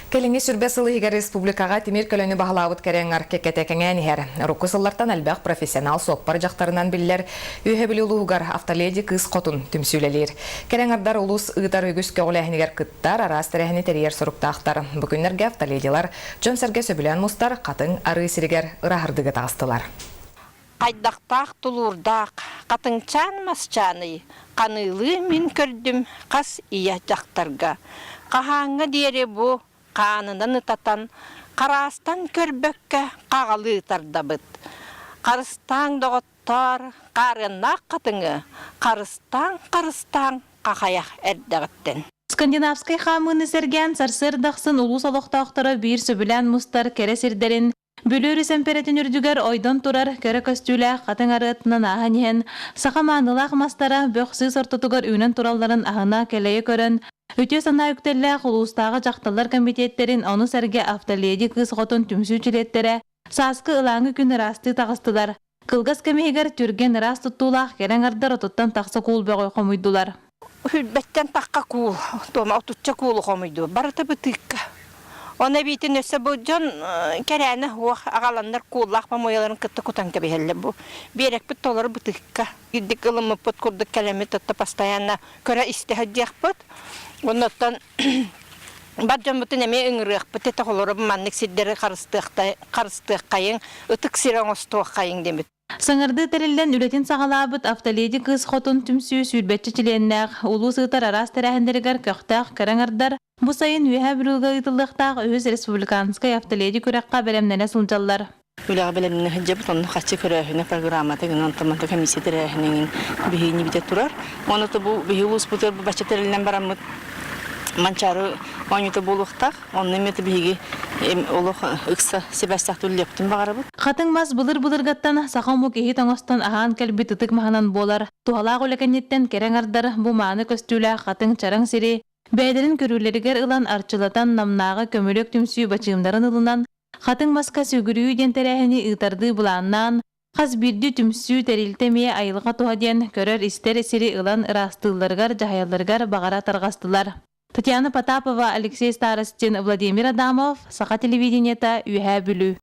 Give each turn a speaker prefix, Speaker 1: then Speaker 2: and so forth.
Speaker 1: Кэлиҥҥи сүрбэ сыл иһигэр республикаҕа тимир көлөнү баһылаабыт кэрэҥ кэккэтэ кэҥээн иһэр. Урукку сыллартан элбэх профессионал суоппар дьахтарынан биллэр Үөһэ Бүлүү улууһугар автоледи кыыс хотун түмсүүлэлиир. Кэрэҥ ардар улуус ыытар үгүс көҕүлээһинигэр кыттар, араас тэрээһини тэрийэр соруктаахтар. Бу күннэргэ автоледилар дьон-сэргэ сөбүлээн мустар Хатыҥ Арыы сиригэр ырааһырдыыга таҕыстылар.
Speaker 2: Хайдахтаах тулуурдаах хатыҥчаан масчааный ханыылыы мин көрдүм хас ийэ дьахтарга. Хаһааҥҥа диэри бу хаанынан ытатан, хараастан көрбөккө хаҕалыы тардабыт. Харыстааҥ, доҕоттоор, хаарыаннаах хатыҥы, харыстааҥ, харыстааҥ хахайах эрдэҕиттэн.
Speaker 3: Скандинавскай хаамыыны сэргээн сарсыарда ахсын улуус олохтоохторо биир сөбүлээн мустар кэрэ сирдэрин Бүлүү өрүс эмпэрэтин үрдүгэр ойдон турар кэрэ көстүүлээх хатыҥ арыатынан ааһан иһэн, саха маанылаах мастара бөх-сыыс ортотугар үүнэн туралларын аһына кэлэйэ көрөн, үтүө санаа үктэллээх улуустааҕы дьахталлар кэмитиэттэрин, ону сэргэ автоледи кыыс оҕотун түмсүү чилиэттэрэ сааскы ылааҥы күн ыраастыы таҕыстылар. Кылгас кэм иһигэр түргэн ыраас туттуулаах кэрэ аҥардар отуттан тахса куул бөҕү хомуйдулар.
Speaker 2: Үрбэттэн тахха куул, туома отучча куулу хомуйду. Барыта бытыыкка. Оны эбиитин өссө бу дьон кэрээнэ суох аҕаланнар кууллаах помойаларын кытта кутан кэбиһэллэр бу. Биэрэкпит толору бытыыкка. Ирдик ылыммыппыт курдук кэлэммит отто постоянно көрө-истэ сылдьыахпыт. Оннуттан бар дьоммутун эмиэ ыҥырыахпыт этэ холоро маннык сирдэри харыстыаххайыҥ, ытык сир оҥостуоххайыҥ диэбит.
Speaker 3: Саҥардыы тэриллэн үлэтин саҕалаабыт Автоледи кыыс хотун түмсүү сүүрбэччэ чилиэннээх, улуус ыытар араас тэрээһиннэригэр көхтөөх кэрэ аҥардар бу сайын Үөһээ Бүлүүгэ ыытыллыахтаах үһүс республиканскай Автоледи күрэххэ бэлэмнэнэ сылдьаллар.
Speaker 4: Үлэҕэ бэлэмнэнэ сылдьабыт, онно хаччы көрөөһүнэ программата гынан, онтон манта комиссия тэрээһинин биһиги бүтэ турар. Онно бу биһи улууспутугар бу бачча тэриллэн бараммыт Манчаары оонньуута буолуохтаах. Онно эмиэ биһиги олох ыкса сибээстээх үлэлиэхпитин баҕарабыт.
Speaker 3: Хатыҥ мас былыр-былыргаттан саха омук иһит оҥостон аһаан кэлбит ытык маһынан буолар. Туһалаах үлэ кэнниттэн кэрэ аҥардар бу мааны көстүүлээх хатыҥ чараҥ сири бэйэлэрин көрүүлэригэр ылан арчылатан Намнааҕы көмүлүөк түмсүү бачыымнарын ылынан хатыҥ маска сүгүрүйүү диэн тэрээһини ыытардыы былааннаан хас биирдии түмсүү тэрилтэ эмиэ айылҕа туһа диэн көрөр-истэр сири ылан ыраастыылларыгар дьаһайалларыгар баҕара тарҕастылар. Татьяна Потапова, Алексей Старостин, Владимир Адамов, Саха телевидениета, Үөһээ Бүлүү.